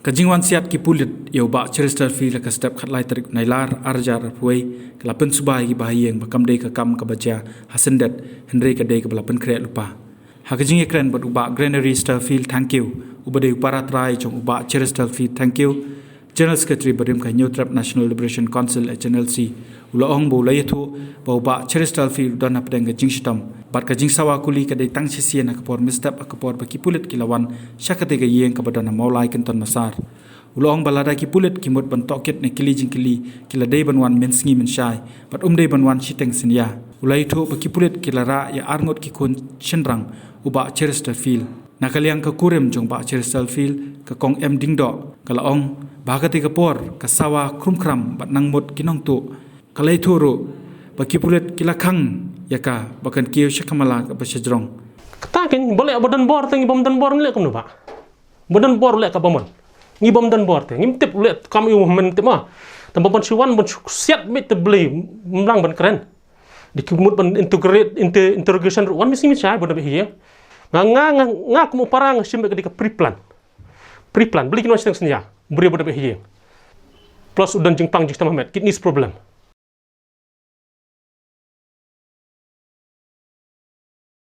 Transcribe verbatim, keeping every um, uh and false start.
Ka jingwan siat ki pulit ïa u Bah Cheristerfield ha ka step khatlai tarik Nailar arhajar arphew wei ka la pynsuba ïa ki bahaïing ba kam dei ka kam kaba jia ha syndet, hynrei ka dei kaba la pynkhreh lypa. Ha ka jingïakren bad u Bah Granary Sterfield Thangkhiew, uba dei u para trai jong u Bah Cheristerfield Thangkhiew, General Secretary ba rim ka Hynñiewtrep National Liberation Council H N L C, u la ong ba u la ïathuh ba u Bah Cheristerfield u don hapdeng ka jingshitom bad ka jingsawa kuli ka dei tang shisien ha ka por mynstep ha ka por ba ki pulit ki la wan sha katei ka ïing kaba don ha Mawlai Kynton Massar. U la ong ba lada ki pulit ki mut ban tohkit ne kylli jingkylli, ki la dei ban wan mynsngi mynshai bad ym dei ban wan shiteng synñia. U la ïathuh ba ki pulit ki la rah ïa arngut ki khun shynrang u Bah Cheristerfield. Na ka liang ka kurim jong Bah Cheristerfield, ka Kong M Diengdoh, ka la ong ba ha katei ka por ka sawa khrum khram bad nang mut ki nongtuh. Ka la ïathuh ruh ba ki pulit ki la khang ïa ka ba kan kiew sha ka mala kaba shajrong. Kata kein, ba leh ba don bor te ngi bym don bor ngi leh kumno, Bah? Ba don bor leh kaba mon. Ngi bym don bor te ngim tip, leh kam ïa u men tip ma. Te ba ban shu wan ban shu siat beit te Blei mlang ban kren. Dei ki mut ban integrate, inter-, interrogation ruh wan mynsngi mynshai ba don beit ha ïing. Nga, nga, nga, nga kum u para nga shim beit ka dei ka pre-plan. Pre-plan. Balei kin wan shiteng synñia? Briew ba don beit ha ïing. Plus u don jingpang jingshitom ha met, kidneys problem.